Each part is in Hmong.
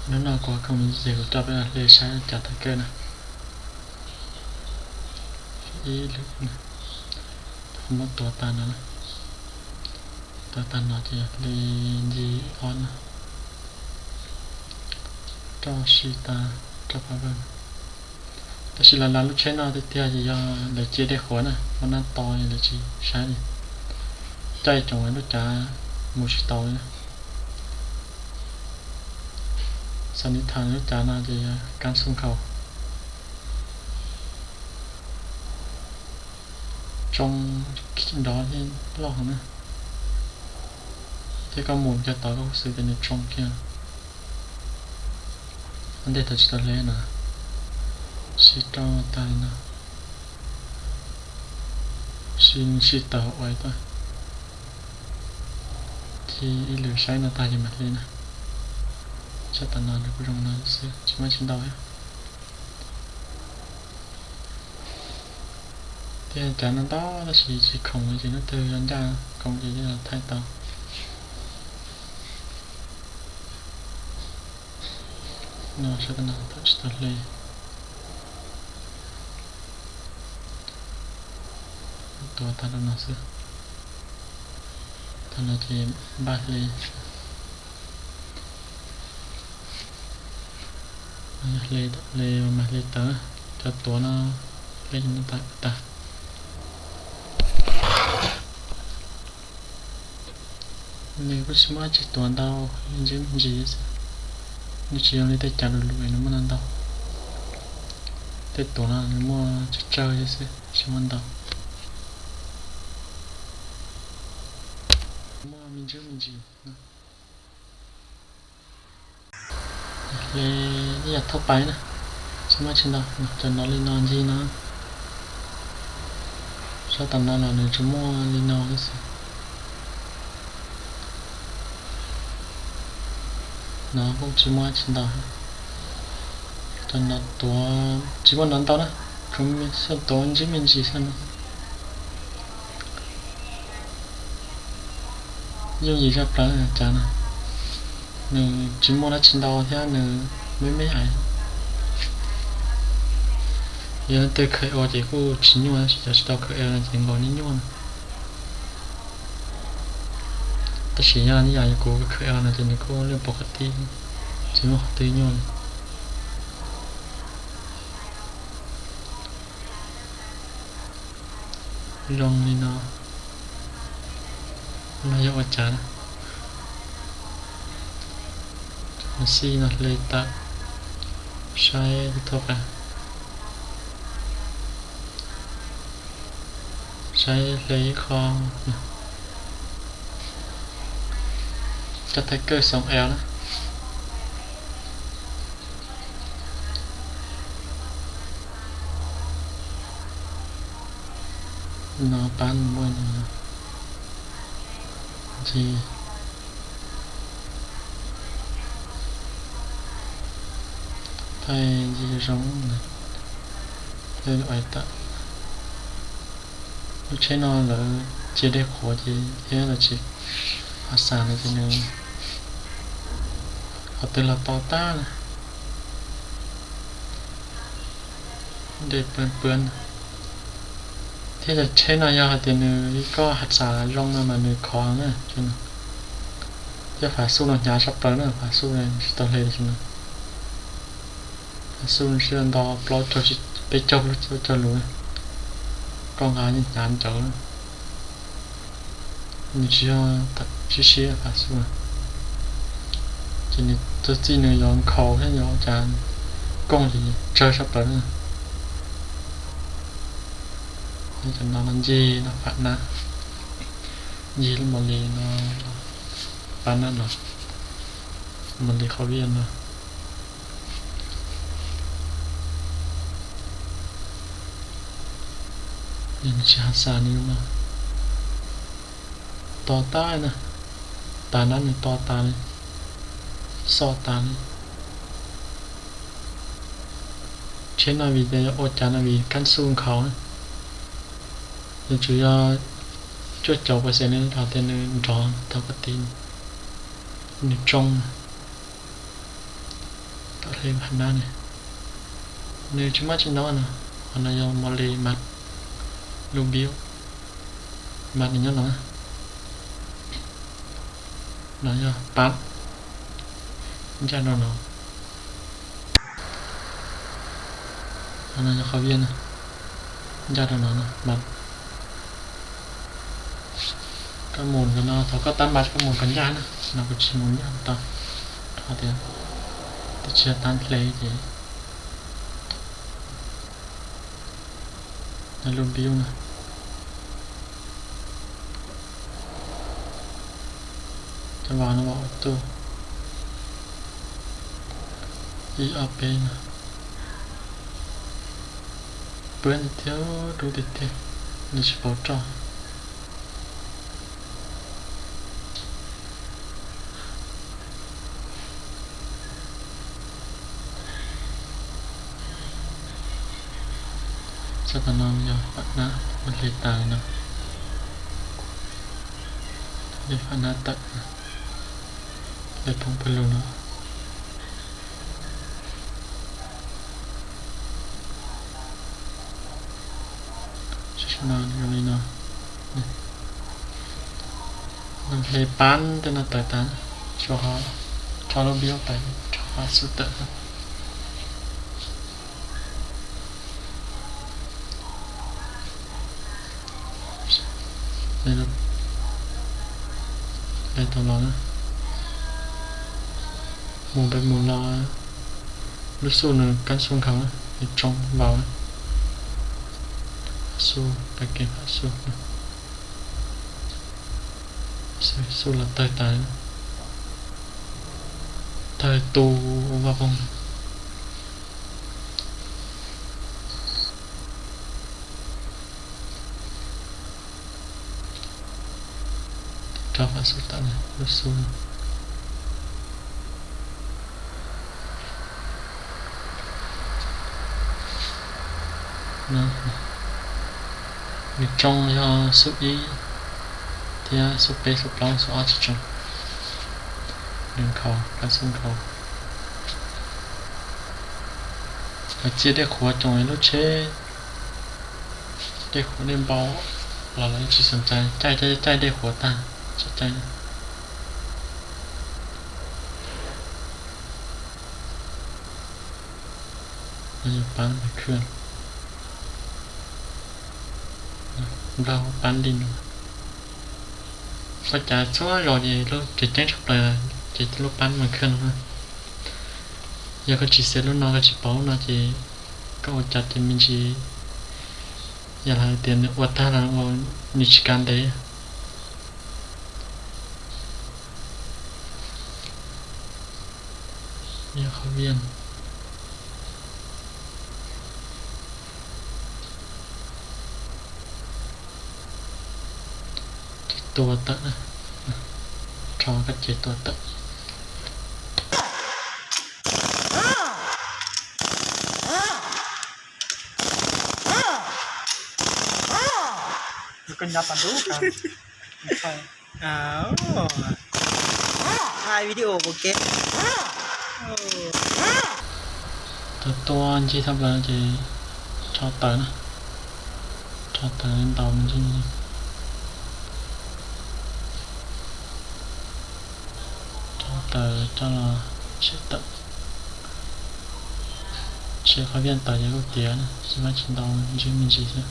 Hnub no kuv khoom ces kuv coj peb hle saib cav thaj kawj na. Ib lwm, muab tua tag no, tua tag no ces yog li ncig ob na, roj si tas, roj power. Tab sis los lav lub tsheb no tiag tiag ces yog lawv cia dej qhuav na, muaj nab to lawv tsis saib li, caij tsoom lub cav mus tsis tau li. Xav li tham lub cav no ces yog kab xub nkhaus, tsoo nrov thiab loj heev na, thiab koj mus cov tod koj xwb ces nws tsoo kiag. Ua ntej thaum tsis tau hle no, sib rau tag li no, sib sib tawm ua ib tag, ces ib lwm saib no tag ces mam hle na. Saib tom no nws kuj zoo no xwb, tsis muaj tsis ntau thiab. Tiag cav no ntau tab sis tsis khoom ces hnub twg yog ncaj khoom ces los thaij tau. No saib tom no thaum tsis tau hle, tua tag rau no xwb. Tag no ces npaj hle, hle, hle mas hle tawv, cov tuav no hle tag tag. Nws kuj tsis muaj dab tsi tuav ntau, ntsis me ntsis xwb. Nws tsis zoo li tej cav lus lus nws muaj ntau ntau. Tej tuav no nws muaj tsawg tsawg xwb, tsis muaj ntau. Muaj me ntsis me ntsis. Hle ib yam thauj pais na, tsis muaj tsis ntau, cov no li no ncig no. Saib tom no los nws tsuas muaj li no xwb. No kuj tsis muaj tsis ntau. Cov no tuav tsis muaj ntau ntau na, tsuas tuav ntsib me ntsis xwb no. Yooj yim zaj plaws cav no, nws tsis muaj dab tsi ntau thiab nws me me hais. Yog leej twg khaws ua ces kuj tsis nyuaj, yog tsis tau khaws ua no ces nkaus nyuaj nyuaj no. Tab sis yog ib yam kuv khaws ua no ces nws kuj lwj pom qhov twg, tsis muaj qhov twg nyuaj li. Zoo li no, no yog ua cav na. Xij no hle tawm, saib thauj qab, saib hle ib qho, coj thaj kawj xoom L na. No pab muaj ncig, thaij ncig zoo, thaij ua tawm. Lub tsheb no lawv cia dej qhuav ces thiab lawv tsis ho xam no ces nws qhov twg los to tag na. Dej pw pw, thiab cov tsheb no yog hais tias nws koj xam zoo no mas nws khov na. Thiab pham xuj no hnyav tshaj plaws na, pham xuj tsis tau hle li no. Pham xuj nws sib nto plaub caug peb caug plaub caug lus, koj nqa yeej hnyav ncawv. Nws tsis yog siab siab pham xuj, ces nws txog txij nws yuav nkhaus thiab yuav ua cas kooj li tsawg tshaj plaws na. Cov no no ncig no pham nab, ncig lub mos lis no, pham nab no, mos lis qhov viaj no. Nws tsis ho xam li no, to tag na, tas nab nws to tas li, xoj tas li. Tsheb no vim tias yuav ua cas no vim kab xuj nkhaus na, nws tsuas yog cuaj caum percent li los tias nws nrov tau koj tis, nws tsoo. Nab ne, nws tsis muaj tsis ntau no. Qhov no yog mos li mas, lub biub mas nws nyob no. No yog pab ncaj rau no. Qhov no yog qhov viaj na, ncaj rau no na mas. Koj mus no, thaum koj tab mas koj mus kom ncaj na, no kuv tsis mus ncaj tau, qhov tias twb tsis yog tab hle ces. Lub biub na, cov vauv no vauv tuj, ib ob peb no, pab tiag tiag, dub tiag tiag, nws tsis pauv roj. Txoj no yog fam nab, hle tas no, hle fam nab tawm, hle phooj pawg lug no. Zoo li no, hle pab tej no tawm tas, tso, tso lub biub tawm, tso fam xub tawm. Hle tau los na, mus pem mus los, lub xub nws kab xub nkhaus, nws tsoo vau na. Xub, kab ke fam xub, xub los tawg tas, tawg tu vaj poog. Rau fam xub tawm, lub xub. Nws tsoo yog xub ib thiab xub peb, xub plaub, xub ob tsis tsoo. Nws nkhaus, kab xub nkhaus. Lawv txia dej qhuav coom lub tsheb, dej qhuav dej npau los lawv tsis xom cai, caij caij caij dej qhuav tag, tsis caij. Yog pab mas khwj, nplog pab li no. Koj cav txhua zaus ces lub tseem ceeb tshaj plaws ces lub pab mas khwj no. Yog koj tsis xav lub no, koj tsis pauv lub no ces koj ua cas ces me ntsis, yog hais tias nws ua tag los nws tsis kav ntev. Yog qhov viaj, ces tua tawm, rho koj ces tua tawm. Koj nyob tau ntuj. Thaij video ua ke. Thaum tua ncig tag plaws ces rho tawm na, rho tawm ntaus me ntsis, rho tawm coj los tshem tawm. Tshem qhov viaj tawm ces kuj tiav na, tsis muaj tsis ntau, ntsib me ntsis xwb.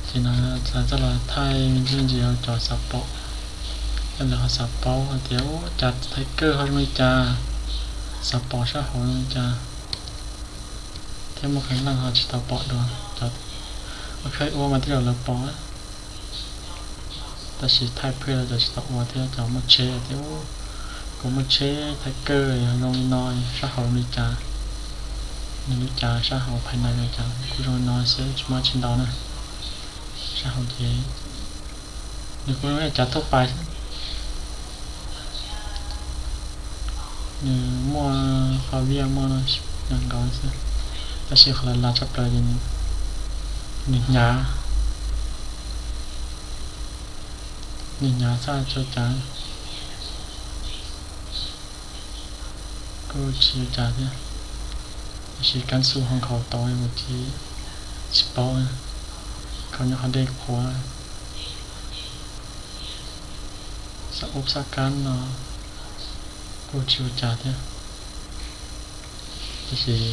Ces no txawm txoj los thaij me ntsis me ntsis cov xav pom, coj lawv ho xav paub hais tias ua cas thaij kawj ho zoo li cas, xav pom sab hauv zoo li cas, thiab muaj qee leej ho tsis tau pom dua. Cov ua khaij ua mas tej zaum lawv pom, tab sis thaij pheej los cov tsis tau ua thiab cov muaj tsheb tias kuv muaj tsheb thaij kawj zoo li no, sab hauv li cas, nws li cas, sab hauv phais nais li cas, kuj zoo li no xwb tsis muaj tsis ntau na. Sab hauv ces nws kuj zoo li cas thauj pais xwb. Nws muaj qhov viaj muaj no nkaus xwb, tab sis qhov lav lav tshaj plaws ces nws hnyav, nws hnyav txhaj tso cav. Kuj tsis ua cas thiab, tab sis kab xub ho nkhaus tau kuv tsis, tsis paub. Nkhaus nyob qhov dej qhuav. Xab ub xab kab no kuj tsis ua cas thiab, tab sis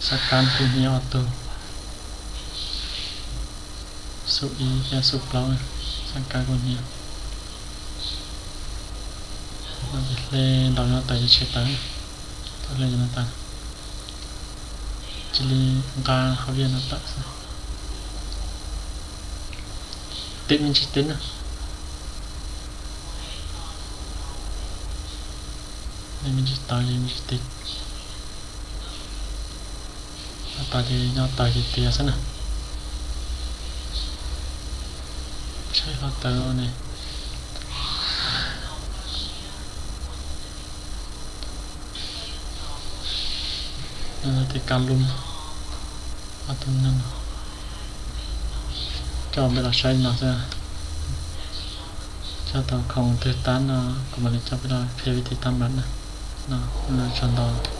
xab kab kuj hnia ob tug, xub ib thiab xub plaub, xab kab kuj hnia. Hle ntaus nyob tas ces tsis tawm, tau hle no tas, cia li nqa hauv vias no tawm xwb. Tib me ntsis tib na, me ntsis tawv ces me ntsis tib. Nyob tawv ces nyob tawv ces tiav xwb na. Tshaib hlo tawv ne. Tej kab lub, ob tug neeg no. Coj peb los saib no xwb. Coj tau khoom twg tab no kuv mam li coj peb los qhia vij thij tab npam na. No, ua tsaug ntau.